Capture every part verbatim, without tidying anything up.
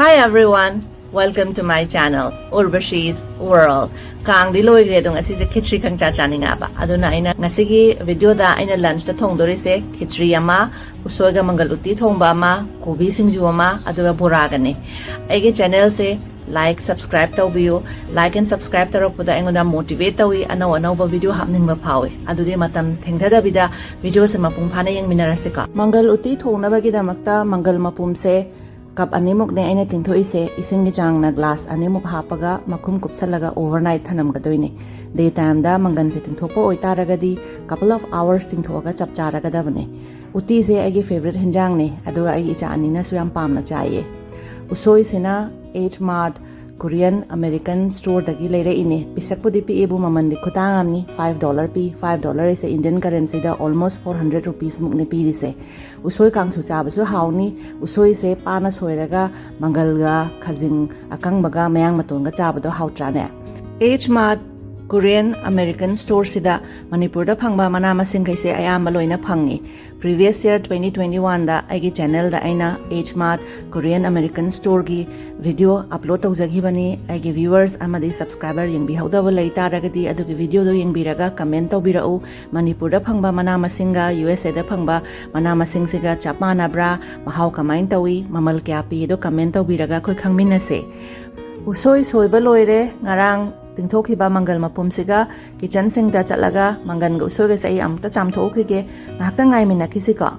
Hi everyone, welcome to my channel, Urvashi's World. ꯀꯥꯡꯗꯤ ꯂꯣꯏꯈ꯭ꯔꯦ, ꯑꯗꯣ ꯉꯁꯤꯁꯦ ꯈꯦꯆ꯭ꯔꯤ ꯈꯪꯆꯥ ꯆꯥꯅꯤꯡꯉꯛꯑꯕ, ꯑꯗꯨꯅ ꯑꯩꯅ ꯉꯁꯤꯒꯤ ꯚꯤꯗꯤꯑꯣꯗ ꯑꯩꯅ ꯂꯟꯁꯇ ꯊꯣꯡꯗꯣꯔꯤꯁꯦ ꯈꯦꯆ꯭ꯔꯤ ꯑꯃ, ꯎꯁꯣꯏꯒ ꯃꯪꯒꯜ ꯎꯇꯤ ꯊꯣꯡꯕ ꯑꯃ, ꯀꯣꯕꯤ ꯁꯤꯡꯖꯨ ꯑꯃ, ꯑꯗꯨꯒ ꯕꯣꯔꯥꯒꯅꯤ꯫ ꯑꯩꯒꯤ ꯆꯦꯅꯦꯜꯁꯦ ꯂꯥꯏꯛ, ꯁꯕꯁꯀ꯭ꯔꯥꯏꯕ ꯇꯧꯕꯤꯌꯨ꯫ ꯂꯥꯏꯛ ꯑꯦꯟ ꯁꯕꯁꯀ꯭ꯔꯥꯏꯕ ꯇꯧꯔꯛꯄꯗ ꯑꯩꯉꯣꯟꯗ ꯃꯣꯇꯤꯚꯦꯠ ꯇꯧꯏ, ꯑꯅꯧ ꯑꯅꯧꯕ ꯚꯤꯗꯤꯑꯣ ꯍꯥꯞꯅꯤꯡꯕ ꯐꯥꯎꯏ꯫ ꯑꯗꯨꯗꯤ ꯃꯇꯝ ꯊꯦꯡꯊꯗꯕꯤꯗ ꯚꯤꯗꯤꯑꯣꯁꯦ ꯃꯄꯨꯡ ꯐꯥꯅ ꯌꯦꯡꯃꯤꯟꯅꯔꯁꯤꯀꯣ꯫ ꯃꯪꯒꯜ ꯎꯇꯤ ꯊꯣꯡꯅꯕꯒꯤꯗꯃꯛꯇ ꯃꯪꯒꯜ ꯃꯄꯨꯝꯁꯦ ꯀꯞ ꯑꯅꯤꯃꯨꯛꯅꯦ ꯑꯩꯅ ꯇꯤꯡꯊꯣꯛꯏꯁꯦ꯫ ꯏꯁꯤꯡꯒꯤ ꯆꯥꯡꯅ ꯒ꯭ꯂꯥꯁ ꯑꯅꯤꯃꯨꯛ ꯍꯥꯞꯄꯒ ꯃꯈꯨꯝ ꯀꯨꯞꯁꯜꯂꯒ ꯑꯣꯚꯔꯅꯥꯏꯠ ꯊꯅꯝꯒꯗꯣꯏꯅꯦ꯫ ꯗꯦ ꯇꯥꯏꯝꯗ ꯃꯪꯒꯜꯁꯦ ꯇꯤꯡꯊꯣꯛꯄ ꯑꯣꯏꯇꯥꯔꯒꯗꯤ couple of hours ꯇꯤꯡꯊꯣꯛꯑꯒ ꯆꯞ ꯆꯥꯔꯒꯗꯕꯅꯦ꯫ ꯎꯇꯤꯁꯦ ꯑꯩꯒꯤ ꯐꯦꯕꯔꯤꯠ ꯍꯤꯟꯖꯥꯡꯅꯦ, ꯑꯗꯨꯒ ꯑꯩꯒꯤ ꯏꯆꯥ ꯑꯅꯤꯅꯁꯨ ꯌꯥꯝ ꯄꯥꯝꯅ ꯆꯥꯏꯌꯦ꯫ ꯎꯁꯣꯏꯁꯤꯅ H Mart Korean American Storeꯗꯒꯤ ꯂꯩꯔꯛꯏꯅꯦ꯫ ꯄꯤꯁꯛꯄꯨꯗꯤ ꯄꯤꯛꯑꯦꯕꯨ, ꯃꯃꯜꯗꯤ ꯈꯨꯇꯥꯡ ꯑꯃꯅꯤ꯫ Five dollar ꯄꯤ꯫ Five dollar ꯁꯦ Indian currencyꯗ almost four hundred rupeesꯃꯨꯛꯅꯦ ꯄꯤꯔꯤꯁꯦ꯫ ꯎꯁꯣꯏ ꯀꯥꯡꯁꯨ ꯆꯥꯕꯁꯨ ꯍꯥꯎꯅꯤ꯫ ꯎꯁꯣꯏꯁꯦ ꯄꯥꯅ ꯁꯣꯏꯔꯒ ꯃꯪꯒꯜꯒ ꯈꯥꯖꯤꯡ ꯑꯀꯪꯕꯒ ꯃꯌꯥꯡ ꯃꯇꯣꯟꯒ ꯆꯥꯕꯗꯣ ꯍꯥꯎꯇ꯭ꯔꯥꯅꯦ? H Mart Korean American Storeꯁꯤꯗ ꯃꯅꯤꯄꯨꯔꯗ ꯐꯪꯕ ꯃꯅꯥ ꯃꯁꯤꯡꯈꯩꯁꯦ ꯑꯌꯥꯝꯕ ꯂꯣꯏꯅ ꯐꯪꯉꯤ꯫ Previous year twenty twenty oneꯗ ꯑꯩꯒꯤ ꯆꯦꯅꯦꯜꯗ ꯑꯩꯅ H Mart Korean American Storeꯒꯤ ꯚꯤꯗꯤꯑꯣ ꯑꯞꯂꯣꯗ ꯇꯧꯖꯈꯤꯕꯅꯤ꯫ ꯑꯩꯒꯤ ꯚ꯭ꯌꯨꯋꯔꯁ ꯑꯃꯗꯤ ꯁꯕꯁꯀ꯭ꯔꯥꯏꯕꯔ ꯌꯦꯡꯕꯤꯍꯧꯗꯕ ꯂꯩ ꯇꯥꯔꯒꯗꯤ ꯑꯗꯨꯒꯤ ꯚꯤꯗꯤꯑꯣꯗꯣ ꯌꯦꯡꯕꯤꯔꯒ ꯀꯃꯦꯟ ꯇꯧꯕꯤꯔꯛꯎ꯫ ꯃꯅꯤꯄꯨꯔꯗ ꯐꯪꯕ ꯃꯅꯥ ꯃꯁꯤꯡꯒ USAꯗ ꯐꯪꯕ ꯃꯅꯥ ꯃꯁꯤꯡꯁꯤꯒ ꯆꯞ ꯃꯥꯟꯅꯕ꯭ꯔꯥ? ꯃꯍꯥꯎ ꯀꯃꯥꯏꯅ ꯇꯧꯏ? ꯃꯃꯜ ꯀꯌꯥ ꯄꯤ? ꯑꯗꯣ ꯀꯃꯦꯟ ꯇꯧꯕꯤꯔꯒ ꯑꯩꯈꯣꯏ ꯈꯪꯃꯤꯟꯅꯁꯦ꯫ ꯎꯁꯣꯏ ꯁꯣꯏꯕ ꯂꯣꯏꯔꯦ꯫ ꯉꯔꯥꯡ ꯇꯤꯡꯊꯣꯛꯈꯤꯕ ꯃꯪꯒꯜ ꯃꯄꯨꯝꯁꯤꯒ ꯀꯤꯆꯟ ꯁꯤꯡꯗ ꯆꯠꯂꯒ ꯃꯪꯒꯟꯒ ꯎꯁꯣꯏꯒꯁꯦ ꯑꯩ ꯑꯃꯨꯛꯇ ꯆꯥꯝꯊꯣꯛꯎꯈꯤꯒꯦ꯫ ꯉꯥꯏꯍꯥꯛꯇꯪ ꯉꯥꯏꯃꯤꯟꯅꯈꯤꯁꯤꯀꯣ꯫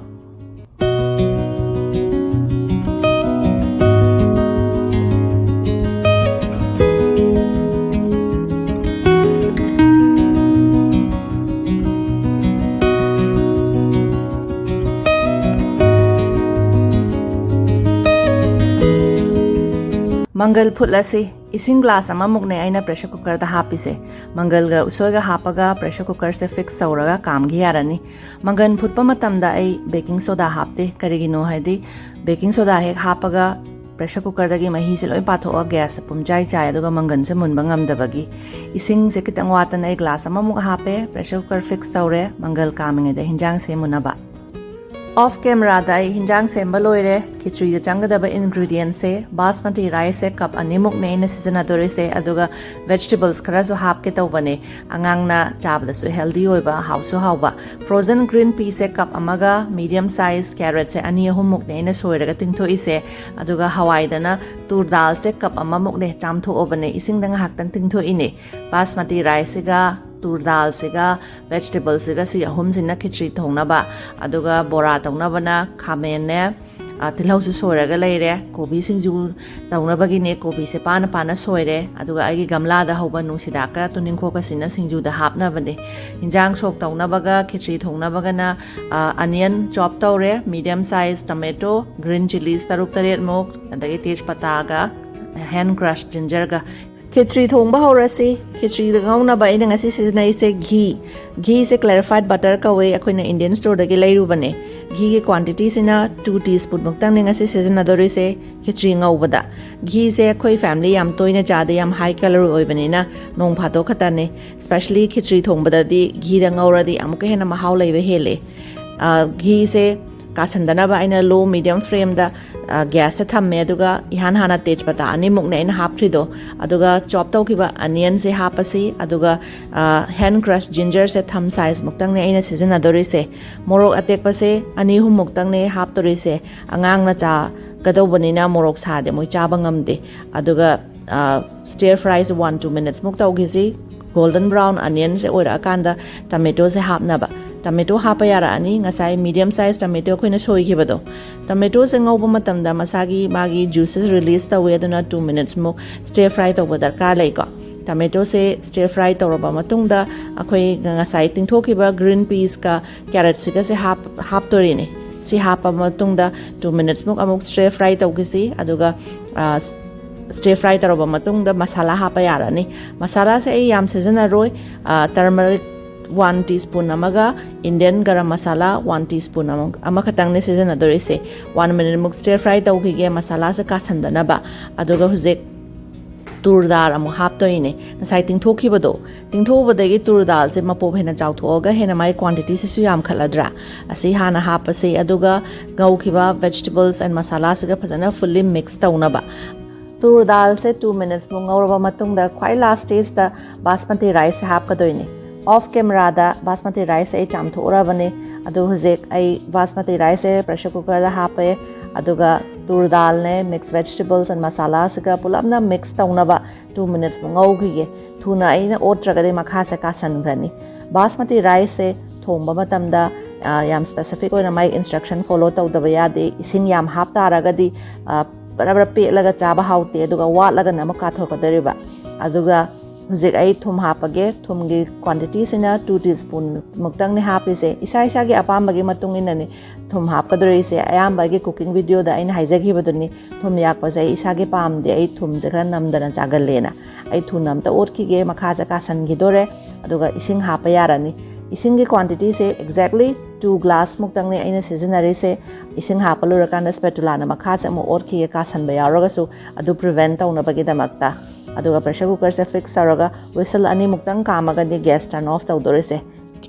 ꯃꯪꯒꯜ ꯐꯨꯠꯂꯁꯤ꯫ ꯏꯁꯤꯡ ꯒ꯭ꯂꯥꯁ ꯑꯃꯃꯨꯛꯅꯦ ꯑꯩꯅ ꯄ꯭ꯔꯦꯁꯔ ꯀꯨꯀꯔꯗ ꯍꯥꯞꯄꯤꯁꯦ꯫ ꯃꯪꯒꯜꯒ ꯎꯁꯣꯏꯒ ꯍꯥꯞꯄꯒ ꯄ꯭ꯔꯦꯁꯔ ꯀꯨꯀꯔꯁꯦ ꯐꯤꯛꯁ ꯇꯧꯔꯒ ꯀꯥꯝꯈꯤ ꯌꯥꯔꯅꯤ꯫ ꯃꯪꯒꯜ ꯐꯨꯠꯄ ꯃꯇꯝꯗ ꯑꯩ ꯕꯦꯀꯤꯡ ꯁꯣꯗꯥ ꯍꯥꯞꯇꯦ꯫ ꯀꯔꯤꯒꯤꯅꯣ ꯍꯥꯏꯗꯤ, ꯕꯦꯀꯤꯡ ꯁꯣꯗꯥ ꯍꯦꯛ ꯍꯥꯞꯄꯒ ꯄ꯭ꯔꯦꯁꯔ ꯀꯨꯀꯔꯗꯒꯤ ꯃꯍꯤꯁꯦ ꯂꯣꯏ ꯄꯥꯊꯣꯛꯑ ꯒ꯭ꯌꯥꯁꯇ ꯄꯨꯝꯆꯥꯏ ꯆꯥꯏ, ꯑꯗꯨꯒ ꯃꯪꯒꯜꯁꯦ ꯃꯨꯟꯕ ꯉꯝꯗꯕꯒꯤ꯫ ꯏꯁꯤꯡꯁꯦ ꯈꯤꯇꯪ ꯋꯥꯠꯇꯅ ꯑꯩ ꯒ꯭ꯂꯥꯁ ꯑꯃꯃꯨꯛ ꯍꯥꯞꯄꯦ꯫ ꯄ꯭ꯔꯦꯁꯔ ꯀꯨꯀꯔ ꯐꯤꯛꯁ ꯇꯧꯔꯦ, ꯃꯪꯒꯜ ꯀꯥꯝꯃꯤꯉꯩꯗ ꯍꯤꯟꯖꯥꯡ ꯁꯦꯝꯃꯨꯅꯕ꯫ Off cameraꯗ ꯑꯩ ꯍꯤꯟꯖꯥꯡ ꯁꯦꯝꯕ ꯂꯣꯏꯔꯦ꯫ ꯈꯦꯆ꯭ꯔꯤꯗ ꯆꯪꯒꯗꯕ ingredientsꯁꯦ basmati riceꯁꯦ cup ꯑꯅꯤꯃꯨꯛꯅꯦ ꯑꯩꯅ ꯁꯤꯖꯤꯟꯅꯗꯣꯔꯤꯁꯦ, ꯑꯗꯨꯒ vegetables ꯈꯔꯁꯨ ꯍꯥꯞꯀꯦ ꯇꯧꯕꯅꯦ꯫ ꯑꯉꯥꯡꯅ ꯆꯥꯕꯗꯁꯨ healthy ꯑꯣꯏꯕ, ꯍꯥꯎꯁꯨ ꯍꯥꯎꯕ꯫ Frozen green peaꯁꯦ cup ꯑꯃꯒ medium size carrotꯁꯦ ꯑꯅꯤ ꯑꯍꯨꯝꯃꯨꯛꯅꯦ ꯑꯩꯅ ꯁꯣꯏꯔꯒ ꯇꯤꯡꯊꯣꯛꯏꯁꯦ꯫ ꯑꯗꯨꯒ ꯍꯋꯥꯏꯗꯅ ꯇꯨꯔ ꯗꯥꯜꯁꯦ cup ꯑꯃꯃꯨꯛꯅꯦ ꯆꯥꯝꯊꯣꯛꯑꯕꯅꯦ, ꯏꯁꯤꯡꯗ ꯉꯥꯏꯍꯥꯛꯇꯪ ꯇꯤꯡꯊꯣꯛꯏꯅꯦ꯫ Basmati riceꯁꯤꯒ ꯇꯨꯔ ꯗꯥꯜꯁꯤꯒ vegetableꯁꯤꯒ ꯁꯤ ꯑꯍꯨꯝꯁꯤꯅ ꯈꯦꯆ꯭ꯔꯤ ꯊꯣꯡꯅꯕ꯫ ꯑꯗꯨꯒ ꯕꯣꯔꯥ ꯇꯧꯅꯕꯅ ꯈꯥꯃꯦꯟꯅꯦ, ꯑ, ꯇꯤꯜꯍꯧꯁꯨ ꯁꯣꯏꯔꯒ ꯂꯩꯔꯦ꯫ ꯀꯣꯕꯤ ꯁꯤꯡꯖꯨ ꯇꯧꯅꯕꯒꯤꯅꯦ ꯀꯣꯕꯤꯁꯦ ꯄꯥꯅ ꯄꯥꯅ ꯁꯣꯏꯔꯦ꯫ ꯑꯗꯨꯒ ꯑꯩꯒꯤ ꯒꯝꯂꯥꯗ ꯍꯧꯕ ꯅꯨꯡꯁꯤꯗꯥꯛꯀ ꯇꯨꯅꯤꯡꯈꯣꯛꯀꯁꯤꯅ ꯁꯤꯡꯖꯨꯗ ꯍꯥꯞꯅꯕꯅꯦ꯫ ꯍꯤꯟꯖꯥꯡ ꯁꯣꯛ ꯇꯧꯅꯕꯒ ꯈꯦꯆ꯭ꯔꯤ ꯊꯣꯡꯅꯕꯒꯅ, ꯑ, onion chop ꯇꯧꯔꯦ, medium size tomato, green chillies ꯇꯔꯨꯛ ꯇꯔꯦꯠꯃꯨꯛ, ꯑꯗꯒꯤ ꯇꯦꯖꯄꯇꯥꯒ hand crush gingerꯒ꯫ ꯈꯦꯆ꯭ꯔꯤ ꯊꯣꯡꯕ ꯍꯧꯔꯁꯤ꯫ ꯈꯦꯆ꯭ꯔꯤꯗ ꯉꯧꯅꯕ ꯑꯩꯅ ꯉꯁꯤ ꯁꯤꯖꯤꯟꯅꯔꯤꯁꯦ ꯘꯤ꯫ ꯘꯤꯁꯦ clarified butter ꯀꯧꯋꯦ, ꯑꯩꯈꯣꯏꯅ Indian storeꯗꯒꯤ ꯂꯩꯔꯨꯕꯅꯦ꯫ ꯘꯤꯒꯤ quantityꯁꯤꯅ two teaspoon ꯃꯨꯛꯇꯪꯅꯦ ꯉꯁꯤ ꯁꯤꯖꯤꯟꯅꯗꯣꯔꯤꯁꯦ ꯈꯦꯆ꯭ꯔꯤ ꯉꯧꯕꯗ꯫ ꯘꯤꯁꯦ ꯑꯩꯈꯣꯏ family ꯌꯥꯝ ꯇꯣꯏꯅ ꯆꯥꯗꯦ, ꯌꯥꯝ high calorie ꯑꯣꯏꯕꯅꯤꯅ ꯅꯣꯡ ꯐꯥꯗꯣꯛ ꯈꯛꯇꯅꯦ꯫ Especially ꯈꯦꯆ꯭ꯔꯤ ꯊꯣꯡꯕꯗꯗꯤ ꯘꯤꯗ ꯉꯧꯔꯗꯤ ꯑꯃꯨꯛꯀ ꯍꯦꯟꯅ ꯃꯍꯥꯎ ꯂꯩꯕ ꯍꯦꯜꯂꯦ꯫ ꯑ, ꯘꯤꯁꯦ ꯀꯥꯁꯟꯗꯅꯕ ꯑꯩꯅ low medium flameꯗ, ꯑ, gasꯇ ꯊꯝꯃꯦ꯫ ꯑꯗꯨꯒ ꯏꯍꯥꯟ ꯍꯥꯟꯅ ꯇꯦꯖꯄꯇꯥ ꯑꯅꯤꯃꯨꯛꯅꯦ ꯑꯩꯅ ꯍꯥꯞꯈ꯭ꯔꯤꯗꯣ꯫ ꯑꯗꯨꯒ chop ꯇꯧꯈꯤꯕ onionꯁꯦ ꯍꯥꯞꯄꯁꯤ꯫ ꯑꯗꯨꯒ, ꯑ, hand crush gingerꯁꯦ thumb size ꯃꯨꯛꯇꯪꯅꯦ ꯑꯩꯅ ꯁꯤꯖꯤꯟꯅꯗꯣꯔꯤꯁꯦ꯫ ꯃꯣꯔꯣꯛ ꯑꯇꯦꯛꯄꯁꯦ ꯑꯅꯤ ꯑꯍꯨꯝ ꯃꯨꯛꯇꯪꯅꯦ ꯍꯥꯞꯇꯣꯔꯤꯁꯦ꯫ ꯑꯉꯥꯡꯅ ꯆꯥꯒꯗꯧꯕꯅꯤꯅ ꯃꯣꯔꯣꯛ ꯁꯥꯔꯗꯤ ꯃꯣꯏ ꯆꯥꯕ ꯉꯝꯗꯦ꯫ ꯑꯗꯨꯒ, ꯑ, stir fryꯁꯦ one two minutesꯃꯨꯛ ꯇꯧꯈꯤꯁꯤ꯫ Golden brown onionꯁꯦ ꯑꯣꯏꯔꯛꯑꯀꯥꯟꯗ tomatoꯁꯦ ꯍꯥꯞꯅꯕ꯫ Tomato ꯍꯥꯞꯄ ꯌꯥꯔꯛꯑꯅꯤ, ꯉꯁꯥꯏ medium size tomato ꯑꯩꯈꯣꯏꯅ ꯁꯣꯏꯈꯤꯕꯗꯣ꯫ Tomatoꯁꯦ ꯉꯧꯕ ꯃꯇꯝꯗ ꯃꯁꯥꯒꯤ ꯃꯥꯒꯤ juices release ꯇꯧꯋꯦ, ꯑꯗꯨꯅ two minutesꯃꯨꯛ stir fry ꯇꯧꯕ ꯗꯔꯀꯥꯔ ꯂꯩꯀꯣ꯫ Tomatoꯁꯦ stir fry ꯇꯧꯔꯕ ꯃꯇꯨꯡꯗ ꯑꯩꯈꯣꯏ ꯉꯁꯥꯏ ꯇꯤꯡꯊꯣꯛꯈꯤꯕ green peasꯀ carrotꯁꯤꯒꯁꯦ ꯍꯥꯞ-, ꯍꯥꯞꯇꯣꯔꯤꯅꯦ꯫ ꯁꯤ ꯍꯥꯞꯄ ꯃꯇꯨꯡꯗ two minutesꯃꯨꯛ ꯑꯃꯨꯛ stir fry ꯇꯧꯈꯤꯁꯤ꯫ ꯑꯗꯨꯒ, ꯑ, stir fry ꯇꯧꯔꯕ ꯃꯇꯨꯡꯗ ꯃꯁꯥꯂꯥ ꯍꯥꯞꯄ ꯌꯥꯔꯅꯤ꯫ ꯃꯁꯥꯂꯥꯁꯦ ꯑꯩ ꯌꯥꯝ ꯁꯤꯖꯤꯟꯅꯔꯣꯏ꯫ ꯑ, turmeric one teaspoon ꯑꯃꯒ Indian garam masala one teaspoon ꯑꯃ, ꯑꯃꯈꯛꯇꯪꯅꯦ ꯁꯤꯖꯤꯟꯅꯗꯣꯔꯤꯁꯦ꯫ One minuteꯃꯨꯛ stir fry ꯇꯧꯈꯤꯒꯦ ꯃꯁꯥꯂꯥꯁꯦ ꯀꯥꯁꯟꯗꯅꯕ꯫ ꯑꯗꯨꯒ ꯍꯧꯖꯤꯛ ꯇꯨꯔ ꯗꯥꯜ ꯑꯃꯨꯛ ꯍꯥꯞꯇꯣꯏꯅꯦ꯫ ꯉꯁꯥꯏ ꯇꯤꯡꯊꯣꯛꯈꯤꯕꯗꯣ, ꯇꯤꯡꯊꯣꯛꯎꯕꯗꯒꯤ ꯇꯨꯔ ꯗꯥꯜꯁꯦ ꯃꯄꯣꯞ ꯍꯦꯟꯅ ꯆꯥꯎꯊꯣꯛꯑꯒ ꯍꯦꯟꯅ ꯃꯥꯒꯤ ꯀ꯭ꯋꯥꯟꯇꯤꯇꯤꯁꯤꯁꯨ ꯌꯥꯝꯈꯠꯂꯗ꯭ꯔꯥ? ꯑꯁꯤ ꯍꯥꯟꯅ ꯍꯥꯞꯄꯁꯤ, ꯑꯗꯨꯒ ꯉꯧꯈꯤꯕ vegetables and ꯃꯁꯥꯂꯥꯁꯤꯒ ꯐꯖꯅ fully mix ꯇꯧꯅꯕ꯫ ꯇꯨꯔ ꯗꯥꯜꯁꯦ two minutes ꯃꯨꯛ ꯉꯧꯔꯕ ꯃꯇꯨꯡꯗ ꯈ꯭ꯋꯥꯏ ꯂꯥꯁ ꯁ꯭ꯇꯦꯖꯇ ꯕꯥꯁꯃꯇꯤ ꯔꯥꯏꯁꯁꯦ ꯍꯥꯞꯀꯗꯣꯏꯅꯤ꯫ ꯑꯣꯐ ꯀꯦꯃꯦꯔꯥꯗ ꯕꯥꯁꯃꯇꯤ ꯔꯥꯏꯁꯁꯦ ꯑꯩ ꯆꯥꯝꯊꯣꯛꯎꯔꯕꯅꯤ꯫ ꯑꯗꯨ ꯍꯧꯖꯤꯛ ꯑꯩ ꯕꯥꯁꯃꯇꯤ ꯔꯥꯏꯁꯁꯦ ꯄ꯭ꯔꯦꯁꯔ ꯀꯨꯀꯔꯗ ꯍꯥꯞꯄꯦ, ꯑꯗꯨꯒ ꯇꯨꯔ ꯗꯥꯜꯅꯦ, ꯃꯤꯛꯁ ꯚꯦꯖꯤꯇꯦꯕꯜꯁ ꯑꯦꯟ ꯃꯁꯥꯂꯥꯁꯤꯒ ꯄꯨꯂꯞꯅ ꯃꯤꯛꯁ ꯇꯧꯅꯕ two minutes ꯃꯨꯛ ꯉꯧꯈꯤꯒꯦ꯫ ꯊꯨꯅ ꯑꯩꯅ ꯑꯣꯠꯇ꯭ꯔꯒꯗꯤ ꯃꯈꯥꯁꯦ ꯀꯥꯁꯟꯈ꯭ꯔꯅꯤ꯫ ꯕꯥꯁꯃꯇꯤ ꯔꯥꯏꯁꯁꯦ ꯊꯣꯡꯕ ꯃꯇꯝꯗ, ꯑ, ꯌꯥꯝ ꯁ꯭ꯄꯦꯁꯤꯐꯤꯛ ꯑꯣꯏꯅ ꯃꯥꯏ ꯏꯟꯁꯇ꯭ꯔꯛꯁꯟ ꯐꯣꯂꯣ ꯇꯧꯗꯕ ꯌꯥꯗꯦ꯫ ꯏꯁꯤꯡ ꯌꯥꯝ ꯍꯥꯞ ꯇꯥꯔꯒꯗꯤ, ꯑ, ꯕꯔ ꯕꯔ ꯄꯦꯠꯂꯒ ꯆꯥꯕ ꯍꯥꯎꯇꯦ, ꯑꯗꯨꯒ ꯋꯥꯠꯂꯒꯅ ꯑꯃꯨꯛ ꯀꯥꯊꯣꯛꯀꯗꯧꯔꯤꯕ꯫ ꯑꯗꯨꯒ ꯍꯧꯖꯤꯛ ꯑꯩ ꯊꯨꯝ ꯍꯥꯞꯄꯒꯦ꯫ ꯊꯨꯝꯒꯤ ꯀ꯭ꯋꯥꯟꯇꯤꯇꯤꯁꯤꯅ two teaspoon ꯃꯨꯛꯇꯪꯅꯦ ꯍꯥꯞꯄꯤꯁꯦ꯫ ꯏꯁꯥ ꯏꯁꯥꯒꯤ ꯑꯄꯥꯝꯕꯒꯤ ꯃꯇꯨꯡ ꯏꯟꯅꯅꯤ ꯊꯨꯝ ꯍꯥꯞꯀꯗꯧꯔꯤꯁꯦ꯫ ꯑꯌꯥꯝꯕ ꯑꯩꯒꯤ ꯀꯨꯀꯤꯡ ꯚꯤꯗꯤꯑꯣꯗ ꯑꯩꯅ ꯍꯥꯏꯖꯈꯤꯕꯗꯨꯅꯤ, ꯊꯨꯝ ꯌꯥꯛꯄꯁꯦ ꯑꯩ ꯏꯁꯥꯒꯤ ꯄꯥꯝꯗꯦ, ꯑꯩ ꯊꯨꯝꯁꯦ ꯈꯔ ꯅꯝꯗꯅ ꯆꯥꯒꯜꯂꯦꯅ꯫ ꯑꯩ ꯊꯨꯅ ꯑꯝꯇ ꯑꯣꯠꯈꯤꯒꯦ, ꯃꯈꯥꯁꯦ ꯀꯥꯁꯟꯈꯤꯗꯣꯔꯦ꯫ ꯑꯗꯨꯒ ꯏꯁꯤꯡ ꯍꯥꯞꯄ ꯌꯥꯔꯅꯤ꯫ ꯏꯁꯤꯡꯒꯤ ꯀ꯭ꯋꯥꯟꯇꯤꯇꯤꯁꯦ exactly two glass ꯃꯨꯛꯇꯪꯅꯦ ꯑꯩꯅ ꯁꯤꯖꯤꯟꯅꯔꯤꯁꯦ꯫ ꯏꯁꯤꯡ ꯍꯥꯞꯄ ꯂꯣꯏꯔꯀꯥꯟꯗ ꯁ꯭ꯄꯦꯇꯨꯂꯥꯅ ꯃꯈꯥꯁꯦ ꯑꯃꯨꯛ ꯑꯣꯠꯈꯤꯒꯦ, ꯀꯥꯁꯟꯕ ꯌꯥꯎꯔꯒꯁꯨ ꯑꯗꯨ ꯄ꯭ꯔꯤꯚꯦꯟ ꯇꯧꯅꯕꯒꯤꯗꯃꯛꯇ꯫ ꯑꯗꯨꯒ ꯄ꯭ꯔꯦꯁꯔ ꯀꯨꯀꯔꯁꯦ ꯐꯤꯛꯁ ꯇꯧꯔꯒ ꯋꯤꯁꯜ ꯑꯅꯤꯃꯨꯛꯇꯪ ꯀꯥꯝꯃꯒꯗꯤ ꯒ꯭ꯌꯥꯁ ꯇꯔꯟ ꯑꯣꯐ ꯇꯧꯗꯣꯔꯤꯁꯦ꯫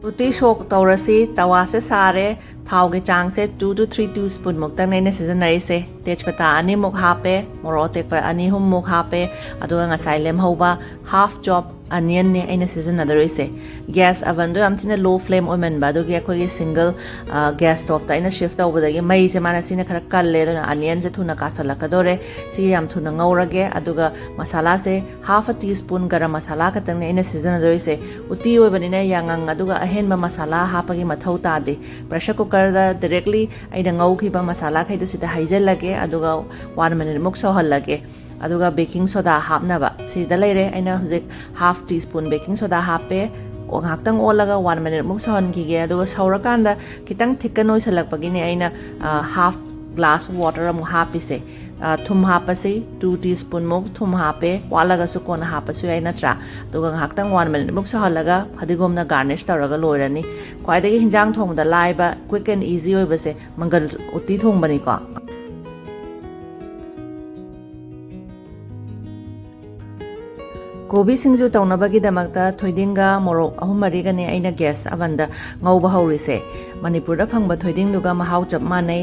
ꯎꯇꯤ ꯁꯣꯛ ꯇꯧꯔꯁꯤ꯫ ꯇꯋꯥꯁꯦ ꯁꯥꯔꯦ꯫ ꯊꯥꯎꯒꯤ ꯆꯥꯡꯁꯦ two to three teaspoon ꯃꯨꯛꯇꯪꯅꯦ ꯑꯩꯅ ꯁꯤꯖꯤꯟꯅꯔꯤꯁꯦ꯫ ꯇꯦꯖꯄꯇꯥ ꯑꯅꯤꯃꯨꯛ ꯍꯥꯞꯄꯦ, ꯃꯣꯔꯣꯛ ꯑꯇꯦꯛꯄ ꯑꯅꯤ ꯑꯍꯨꯝꯃꯨꯛ ꯍꯥꯞꯄꯦ, ꯑꯗꯨꯒ ꯉꯁꯥꯏ ꯂꯦꯝꯍꯧꯕ half chop onionꯅꯦ ꯑꯩꯅ ꯁꯤꯖꯤꯟꯅꯗꯣꯔꯤꯁꯦ꯫ ꯒ꯭ꯌꯥꯁ ꯑꯣꯚꯟꯗꯣ ꯌꯥꯝ ꯊꯤꯅ ꯂꯣ ꯐ꯭ꯂꯦꯝ ꯑꯣꯏꯃꯟꯕ ꯑꯗꯨꯒꯤ ꯑꯩꯈꯣꯏꯒꯤ ꯁꯤꯡꯒꯜ, ꯑ, ꯒ꯭ꯌꯥꯁ ꯁ꯭ꯇꯣꯞꯇ ꯑꯩꯅ ꯁꯤꯐ ꯇꯧꯕꯗꯒꯤ ꯃꯩꯁꯦ ꯃꯥꯅ ꯁꯤꯅ ꯈꯔ ꯀꯜꯂꯦ, ꯑꯗꯨꯅ onionꯁꯦ ꯊꯨꯅ ꯀꯥꯁꯜꯂꯛꯀꯗꯣꯔꯦ꯫ ꯁꯤ ꯌꯥꯝ ꯊꯨꯅ ꯉꯧꯔꯒꯦ꯫ ꯑꯗꯨꯒ ꯃꯁꯥꯂꯥꯁꯦ half a teaspoon ꯒꯔꯝ ꯃꯁꯥꯂꯥ ꯈꯛꯇꯪꯅꯦ ꯑꯩꯅ ꯁꯤꯖꯤꯟꯅꯗꯣꯏꯁꯦ꯫ ꯎꯇꯤ ꯑꯣꯏꯕꯅꯤꯅ ꯌꯥꯉꯪ ꯑꯗꯨꯒ ꯑꯍꯦꯟꯕ ꯃꯁꯥꯂꯥ ꯍꯥꯞꯄꯒꯤ ꯃꯊꯧ ꯇꯥꯗꯦ꯫ ꯄ꯭ꯔꯦꯁꯔ ꯀꯨꯀꯔꯗ directly ꯑꯩꯅ ꯉꯧꯈꯤꯕ ꯃꯁꯥꯂꯥꯈꯩꯗꯣ ꯁꯤꯗ ꯍꯩꯖꯤꯜꯂꯒꯦ, ꯑꯗꯨꯒ one minute ꯃꯨꯛ ꯁꯧꯍꯜꯂꯒꯦ꯫ ꯑꯗꯨꯒ ꯕꯦꯀꯤꯡ ꯁꯣꯗꯥ ꯍꯥꯞꯅꯕ ꯁꯤꯗ ꯂꯩꯔꯦ꯫ ꯑꯩꯅ ꯍꯧꯖꯤꯛ half teaspoon ꯕꯦꯀꯤꯡ ꯁꯣꯗꯥ ꯍꯥꯞꯄꯦ꯫ ꯑꯣ, ꯉꯥꯏꯍꯥꯛꯇꯪ ꯑꯣꯠꯂꯒ one minute ꯃꯨꯛ ꯁꯧꯍꯟꯈꯤꯒꯦ꯫ ꯑꯗꯨꯒ ꯁꯧꯔꯀꯥꯟꯗ ꯈꯤꯇꯪ ꯊꯤꯛꯀꯟ ꯑꯣꯏꯁꯜꯂꯛꯄꯒꯤꯅꯦ ꯑꯩꯅ, ꯑ, half glass water ꯑꯃꯨꯛ ꯍꯥꯞꯄꯤꯁꯦ꯫ ꯑ, ꯊꯨꯝ ꯍꯥꯞꯄꯁꯤ, two teaspoon ꯃꯨꯛ ꯊꯨꯝ ꯍꯥꯞꯄꯦ, ꯋꯥꯠꯂꯒꯁꯨ ꯀꯣꯟꯅ ꯍꯥꯞꯄꯁꯨ ꯌꯥꯏ, ꯅꯠꯇ꯭ꯔꯥ? ꯑꯗꯨꯒ ꯉꯥꯏꯍꯥꯛꯇꯪ one minute ꯃꯨꯛ ꯁꯧꯍꯜꯂꯒ ꯐꯗꯤꯒꯣꯝꯅ garnish ꯇꯧꯔꯒ ꯂꯣꯏꯔꯅꯤ꯫ ꯈ꯭ꯋꯥꯏꯗꯒꯤ ꯍꯤꯟꯖꯥꯡ ꯊꯣꯡꯕꯗ ꯂꯥꯏꯕ, quick and easy ꯑꯣꯏꯕꯁꯦ ꯃꯪꯒꯜ ꯎꯇꯤ ꯊꯣꯡꯕꯅꯤꯀꯣ꯫ ꯀꯣꯕꯤ ꯁꯤꯡꯖꯨ ꯇꯧꯅꯕꯒꯤꯗꯃꯛꯇ ꯊꯣꯏꯗꯤꯡꯒ ꯃꯣꯔꯣꯛ ꯑꯍꯨꯝ ꯃꯔꯤꯒꯅꯦ ꯑꯩꯅ gas ovenꯗ ꯉꯧꯕ ꯍꯧꯔꯤꯁꯦ꯫ ꯃꯅꯤꯄꯨꯔꯗ ꯐꯪꯕ ꯊꯣꯏꯗꯤꯡꯗꯨꯒ ꯃꯍꯥꯎ ꯆꯞ ꯃꯥꯟꯅꯩ꯫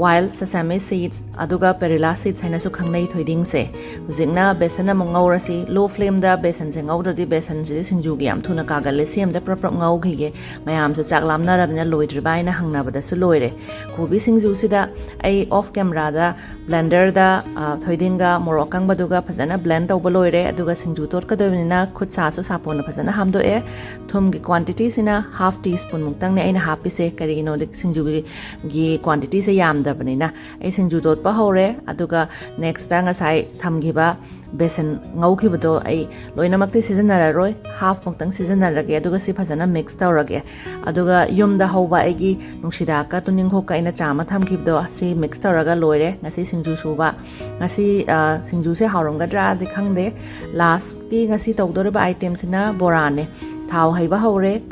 Wild sesame seeds ꯑꯗꯨꯒ perilla seeds ꯍꯥꯏꯅꯁꯨ ꯈꯪꯅꯩ ꯊꯣꯏꯗꯤꯡꯁꯦ꯫ ꯍꯧꯖꯤꯛꯅ ꯕꯦꯁꯟ ꯑꯃꯨꯛ ꯉꯧꯔꯁꯤ꯫ Low flameꯗ ꯕꯦꯁꯟꯁꯦ ꯉꯧꯗ꯭ꯔꯗꯤ ꯕꯦꯁꯟꯁꯤꯗꯤ ꯁꯤꯡꯖꯨꯒꯤ ꯌꯥꯝ ꯊꯨꯅ ꯀꯥꯒꯜꯂꯦ꯫ ꯁꯤ ꯑꯝꯇ ꯄ꯭ꯔꯞ ꯄ꯭ꯔꯞ ꯉꯧꯈꯤꯒꯦ꯫ ꯃꯌꯥꯝꯁꯨ ꯆꯥꯛ ꯂꯥꯝꯅꯔꯕꯅꯤꯅ ꯂꯣꯏꯗ꯭ꯔꯤꯕ ꯍꯥꯏꯅ ꯍꯪꯅꯕꯗꯁꯨ ꯂꯣꯏꯔꯦ꯫ ꯀꯣꯕꯤ ꯁꯤꯡꯖꯨꯁꯤꯗ ꯑꯩ off cameraꯗ blenderꯗ, ꯑ, ꯊꯣꯏꯗꯤꯡꯒ ꯃꯣꯔꯣꯛ ꯑꯀꯪꯕꯗꯨꯒ ꯐꯖꯅ blend ꯇꯧꯕ ꯂꯣꯏꯔꯦ꯫ ꯑꯗꯨꯒ ꯁꯤꯡꯖꯨ ꯇꯣꯠꯀꯗꯣꯏꯕꯅꯤꯅ ꯈꯨꯠ ꯁꯥꯁꯨ ꯁꯥꯄꯣꯟꯅ ꯐꯖꯅ ꯍꯥꯝꯗꯣꯛꯑꯦ꯫ ꯊꯨꯝꯒꯤ quantityꯁꯤꯅ half teaspoon ꯃꯨꯛꯇꯪꯅꯦ ꯑꯩꯅ ꯍꯥꯞꯄꯤꯁꯦ, ꯀꯔꯤꯒꯤꯅꯣꯗꯤ ꯁꯤꯡꯖꯨꯒꯤ quantityꯁꯦ ꯌꯥꯝꯗꯕꯅꯤꯅ꯫ ꯑꯩ ꯁꯤꯡꯖꯨ ꯇꯣꯠꯄ ꯍꯧꯔꯦ꯫ ꯑꯗꯨꯒ nextꯇ ꯉꯁꯥꯏ ꯊꯝꯈꯤꯕ ꯕꯦꯁꯟ ꯉꯧꯈꯤꯕꯗꯣ ꯑꯩ ꯂꯣꯏꯅꯃꯛꯇꯤ ꯁꯤꯖꯤꯟꯅꯔꯔꯣꯏ, half ꯃꯨꯛꯇꯪ ꯁꯤꯖꯤꯟꯅꯔꯒꯦ꯫ ꯑꯗꯨꯒ ꯁꯤ ꯐꯖꯅ mix ꯇꯧꯔꯒꯦ꯫ ꯑꯗꯨꯒ ꯌꯨꯝꯗ ꯍꯧꯕ ꯑꯩꯒꯤ ꯅꯨꯡꯁꯤꯗꯥꯛꯀ ꯇꯨꯅꯤꯡꯈꯣꯛꯀ ꯑꯩꯅ ꯆꯥꯝꯃ ꯊꯝꯈꯤꯕꯗꯣ, ꯁꯤ mix ꯇꯧꯔꯒ ꯂꯣꯏꯔꯦ ꯉꯁꯤ ꯁꯤꯡꯖꯨ ꯁꯨꯕ꯫ ꯉꯁꯤ, ꯑ, ꯁꯤꯡꯖꯨꯁꯦ ꯍꯥꯎꯔꯝꯒꯗ꯭ꯔꯥꯗꯤ ꯈꯪꯗꯦ꯫ Lastꯀꯤ ꯉꯁꯤ ꯇꯧꯗꯣꯔꯤꯕ itemꯁꯤꯅ ꯕꯣꯔꯥꯅꯦ꯫ ꯊꯥꯎ ꯍꯩꯕ ꯍꯧꯔꯦ꯫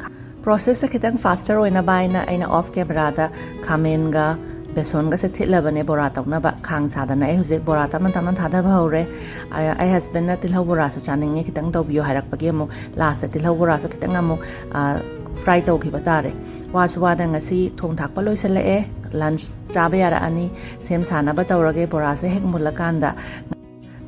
Processꯁꯦ ꯈꯤꯇꯪ faster ꯑꯣꯏꯅꯕ ꯍꯥꯏꯅ ꯑꯩꯅ off cameraꯗ ꯈꯥꯃꯦꯟꯒ ꯕꯦꯁꯣꯟꯒꯁꯦ ꯊꯤꯠꯂꯕꯅꯦ ꯕꯣꯔꯥ ꯇꯧꯅꯕ꯫ ꯈꯥꯡ ꯁꯥꯗꯅ ꯑꯩ ꯍꯧꯖꯤꯛ ꯕꯣꯔꯥ ꯇꯞꯅ ꯇꯞꯅ ꯊꯥꯗꯕ ꯍꯧꯔꯦ꯫ ꯑ-, ꯑꯩ husbandꯅ ꯇꯤꯜꯍꯧ ꯕꯣꯔꯥꯁꯨ ꯆꯥꯅꯤꯡꯉꯦ ꯈꯤꯇꯪ ꯇꯧꯕꯤꯌꯣ ꯍꯥꯏꯔꯛꯄꯒꯤ ꯑꯃꯨꯛ lastꯇ ꯇꯤꯜꯍꯧ ꯕꯣꯔꯥꯁꯨ ꯈꯤꯇꯪ ꯑꯃꯨꯛ, ꯑ, fry ꯇꯧꯈꯤꯕ ꯇꯥꯔꯦ꯫ ꯋꯥꯁꯨ ꯋꯥꯅ ꯉꯁꯤ ꯊꯣꯡ ꯊꯥꯛꯄ ꯂꯣꯏꯁꯤꯜꯂꯛꯑꯦ꯫ Lunch ꯆꯥꯕ ꯌꯥꯔꯛꯑꯅꯤ꯫ ꯁꯦꯝ ꯁꯥꯅꯕ ꯇꯧꯔꯒꯦ ꯕꯣꯔꯥꯁꯦ ꯍꯦꯛ ꯃꯨꯜꯂꯀꯥꯟꯗ꯫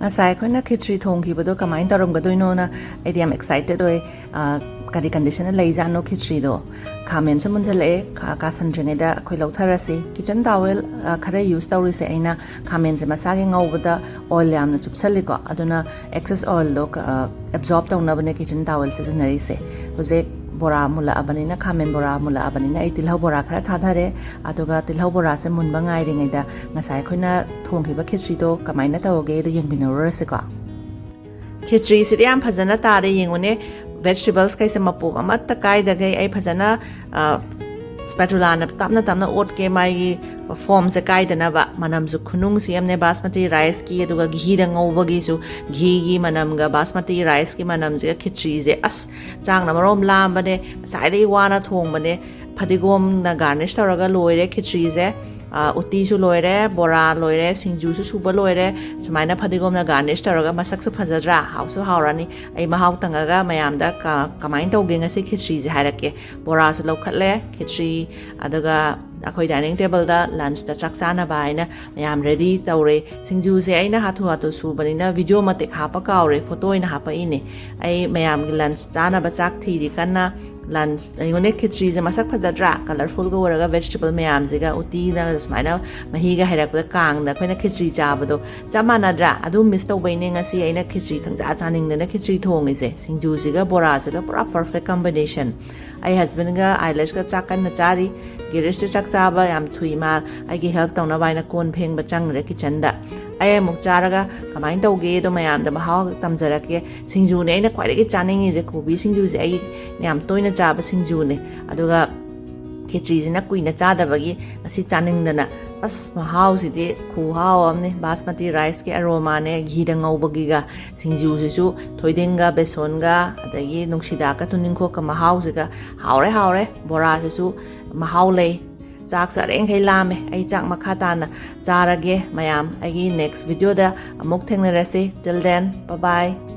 ꯉꯁꯥꯏ ꯑꯩꯈꯣꯏꯅ ꯈꯦꯆ꯭ꯔꯤ ꯊꯣꯡꯈꯤꯕꯗꯣ ꯀꯃꯥꯏꯅ ꯇꯧꯔꯝꯒꯗꯣꯏꯅꯣꯅ ꯑꯩꯗꯤ ꯌꯥꯝ excited ꯑꯣꯏ꯫ ꯑ, ꯀꯔꯤ conditionꯗ ꯂꯩꯖꯥꯠꯅꯣ ꯈꯦꯆ꯭ꯔꯤꯗꯣ? ꯈꯥꯃꯦꯟꯁꯨ ꯃꯨꯟꯖꯜꯂꯛꯑꯦ꯫ ꯈꯥ-, ꯀꯥꯁꯟꯗ꯭ꯔꯤꯉꯩꯗ ꯑꯩꯈꯣꯏ ꯂꯧꯊꯔꯁꯤ꯫ Kitchen towel, ꯑ, ꯈꯔ use ꯇꯧꯔꯤꯁꯦ ꯑꯩꯅ ꯈꯥꯃꯦꯟꯁꯦ ꯃꯁꯥꯒꯤ ꯉꯧꯕꯗ oil ꯌꯥꯝꯅ ꯆꯨꯞꯁꯜꯂꯤꯀꯣ, ꯑꯗꯨꯅ excess oilꯗꯣ ꯀ-, ꯑ, absorb ꯇꯧꯅꯕꯅꯦ kitchen towel ꯁꯤꯖꯤꯟꯅꯔꯤꯁꯦ꯫ ꯍꯧꯖꯤꯛ ꯕꯣꯔꯥ ꯃꯨꯜꯂꯛꯑꯕꯅꯤꯅ, ꯈꯥꯃꯦꯟ ꯕꯣꯔꯥ ꯃꯨꯜꯂꯛꯑꯕꯅꯤꯅ ꯑꯩ ꯇꯤꯜꯍꯧ ꯕꯣꯔꯥ ꯈꯔ ꯊꯥꯗꯔꯦ꯫ ꯑꯗꯨꯒ ꯇꯤꯜꯍꯧ ꯕꯣꯔꯥꯁꯦ ꯃꯨꯟꯕ ꯉꯥꯏꯔꯤꯉꯩꯗ ꯉꯁꯥꯏ ꯑꯩꯈꯣꯏꯅ ꯊꯣꯡꯈꯤꯕ ꯈꯦꯆ꯭ꯔꯤꯗꯣ ꯀꯃꯥꯏꯅ ꯇꯧꯔꯒꯦꯗꯣ ꯌꯦꯡꯃꯤꯟꯅꯔꯨꯔꯁꯤꯀꯣ꯫ ꯈꯦꯆ꯭ꯔꯤꯁꯤꯗꯤ ꯌꯥꯝ ꯐꯖꯅ ꯇꯥꯔꯦ, ꯌꯦꯡꯉꯨꯅꯦ꯫ Vegetables ꯈꯩꯁꯦ ꯃꯄꯣꯞ ꯑꯃꯠꯇ ꯀꯥꯏꯗꯈꯩ ꯑꯩ ꯐꯖꯅ, ꯑ, spatulaꯅ ꯇꯞꯅ ꯇꯞꯅ ꯑꯣꯠꯀꯦ, ꯃꯥꯒꯤ formꯁꯦ ꯀꯥꯏꯗꯅꯕ꯫ ꯃꯅꯝꯁꯨ ꯈꯨꯅꯨꯡꯁꯤ ꯑꯃꯅꯦ basmati riceꯀꯤ, ꯑꯗꯨꯒ ꯘꯤꯗ ꯉꯧꯕꯒꯤꯁꯨ ꯘꯤꯒꯤ ꯃꯅꯝꯒ basmati riceꯀꯤ ꯃꯅꯝꯁꯤꯒ ꯈꯦꯆ꯭ꯔꯤꯁꯦ, ꯑꯁ, ꯆꯥꯛꯅ ꯃꯔꯣꯝ ꯂꯥꯝꯕꯅꯦ꯫ ꯉꯁꯥꯏꯗꯒꯤ ꯋꯥꯅ ꯊꯣꯡꯕꯅꯦ꯫ ꯐꯗꯤꯒꯣꯝꯅ garnish ꯇꯧꯔꯒ ꯂꯣꯏꯔꯦ ꯈꯦꯆ꯭ꯔꯤꯁꯦ꯫ ꯎꯇꯤꯁꯨ ꯂꯣꯏꯔꯦ, ꯕꯣꯔꯥ ꯂꯣꯏꯔꯦ, ꯁꯤꯡꯖꯨꯁꯨ ꯁꯨꯕ ꯂꯣꯏꯔꯦ꯫ ꯁꯨꯃꯥꯏꯅ ꯐꯗꯤꯒꯣꯝꯅ garnish ꯇꯧꯔꯒ ꯃꯁꯛꯁꯨ ꯐꯖꯗ꯭ꯔꯥ? ꯍꯥꯎꯁꯨ ꯍꯥꯎꯔꯅꯤ꯫ ꯑꯩ ꯃꯍꯥꯎ ꯇꯪꯉꯒ ꯃꯌꯥꯝꯗ ꯀꯃꯥꯏꯅ ꯇꯧꯒꯦ ꯉꯁꯤ ꯈꯦꯆ꯭ꯔꯤꯁꯦ ꯍꯥꯏꯔꯛꯀꯦ꯫ ꯕꯣꯔꯥꯁꯨ ꯂꯧꯈꯠꯂꯦ, ꯈꯦꯆ꯭ꯔꯤ, ꯑꯗꯨꯒ ꯑꯩꯈꯣꯏ dining table ꯗ lunch ꯇ ꯆꯥꯛ ꯆꯥꯅꯕ ꯍꯥꯏꯅ ꯃꯌꯥꯝ ready ꯇꯧꯔꯦ꯫ ꯁꯤꯡꯖꯨꯁꯦ ꯑꯩꯅ ꯍꯥꯊꯨ ꯍꯥꯊꯨ ꯁꯨꯕꯅꯤꯅ video ꯃꯇꯦꯛ ꯍꯥꯞꯄ ꯀꯥꯎꯔꯦ, photo ꯑꯣꯏꯅ ꯍꯥꯞꯄꯛꯏꯅꯦ꯫ ꯑꯩ ꯃꯌꯥꯝꯒꯤ lunch ꯆꯥꯅꯕ ꯆꯥꯛ ꯊꯤꯔꯤ ꯀꯟꯅ꯫ Lunch, ꯑꯩꯉꯣꯟꯗ ꯈꯦꯆ꯭ꯔꯤꯁꯦ ꯃꯁꯛ ꯐꯖꯗ꯭ꯔꯥ? Colourful ꯒ ꯑꯣꯏꯔꯒ vegetable ꯃꯌꯥꯝꯁꯤꯒ, ꯎꯇꯤꯅ ꯁꯨꯃꯥꯏꯅ ꯃꯍꯤꯒ ꯍꯩꯔꯛꯄꯗ ꯀꯥꯡꯗ ꯑꯩꯈꯣꯏꯅ ꯈꯦꯆ꯭ꯔꯤ ꯆꯥꯕꯗꯣ ꯆꯞ ꯃꯥꯟꯅꯗ꯭ꯔꯥ? ꯑꯗꯨ miss ꯇꯧꯕꯩꯅꯦ ꯉꯁꯤ ꯑꯩꯅ ꯈꯦꯆ꯭ꯔꯤ ꯈꯪꯆꯥ ꯆꯥꯅꯤꯡꯗꯅ ꯈꯦꯆ꯭ꯔꯤ ꯊꯣꯡꯉꯤꯁꯦ꯫ ꯁꯤꯡꯖꯨꯁꯤꯒ ꯕꯣꯔꯥꯁꯤꯒ ꯄꯨꯔꯥ perfect combination꯫ ꯑꯩ husband ꯒ ꯑꯥꯏꯂꯦꯁꯀ ꯆꯥꯛ ꯀꯟꯅ ꯆꯥꯔꯤ꯫ ꯒꯤꯔꯤꯁꯁꯦ ꯆꯥꯛ ꯆꯥꯕ ꯌꯥꯝ ꯊꯨꯏ, ꯃꯥ ꯑꯩꯒꯤ help ꯇꯧꯅꯕ ꯍꯥꯏꯅ ꯀꯣꯟ ꯐꯦꯡꯕ ꯆꯪꯈ꯭ꯔꯦ kitchen ꯗ꯫ ꯑꯩ ꯑꯃꯨꯛ ꯆꯥꯔꯒ ꯀꯃꯥꯏꯅ ꯇꯧꯒꯦꯗꯣ ꯃꯌꯥꯝꯗ ꯃꯍꯥꯎ ꯇꯝꯖꯔꯛꯀꯦ꯫ ꯁꯤꯡꯖꯨꯅꯦ ꯑꯩꯅ ꯈ꯭ꯋꯥꯏꯗꯒꯤ ꯆꯥꯅꯤꯡꯉꯤꯁꯦ, ꯀꯣꯕꯤ ꯁꯤꯡꯖꯨꯁꯦ ꯑꯩ ꯌꯥꯝ ꯇꯣꯏꯅ ꯆꯥꯕ ꯁꯤꯡꯖꯨꯅꯦ꯫ ꯑꯗꯨꯒ ꯈꯦꯆ꯭ꯔꯤꯁꯤꯅ ꯀꯨꯏꯅ ꯆꯥꯗꯕꯒꯤ ꯉꯁꯤ ꯆꯥꯅꯤꯡꯗꯅ, ꯑꯁ, ꯃꯍꯥꯎꯁꯤꯗꯤ ꯈꯨꯍꯥꯎ ꯑꯃꯅꯤ꯫ Basmati rice ꯀꯤ aroma ꯅꯦ, ꯘꯤꯗ ꯉꯧꯕꯒꯤꯒ, ꯁꯤꯡꯖꯨꯁꯤꯁꯨ ꯊꯣꯏꯗꯤꯡꯒ, ꯕꯦꯁꯣꯟꯒ, ꯑꯗꯒꯤ ꯅꯨꯡꯁꯤꯗꯥꯛꯀ ꯇꯨꯅꯤꯡꯈꯣꯛꯀ ꯃꯍꯥꯎꯁꯤꯒ ꯍꯥꯎꯔꯦ, ꯍꯥꯎꯔꯦ꯫ ꯕꯣꯔꯥꯁꯤꯁꯨ ꯃꯍꯥꯎ ꯂꯩ꯫ ꯆꯥꯛꯁꯨ ꯑꯔꯦꯡꯈꯩ ꯂꯥꯝꯃꯦ꯫ ꯑꯩ ꯆꯥꯛ ꯃꯈꯥ ꯇꯥꯅ ꯆꯥꯔꯒꯦ꯫ ꯃꯌꯥꯝ, ꯑꯩꯒꯤ next video ꯗ ꯑꯃꯨꯛ ꯊꯦꯡꯅꯔꯁꯤ꯫ Till then, bye bye꯫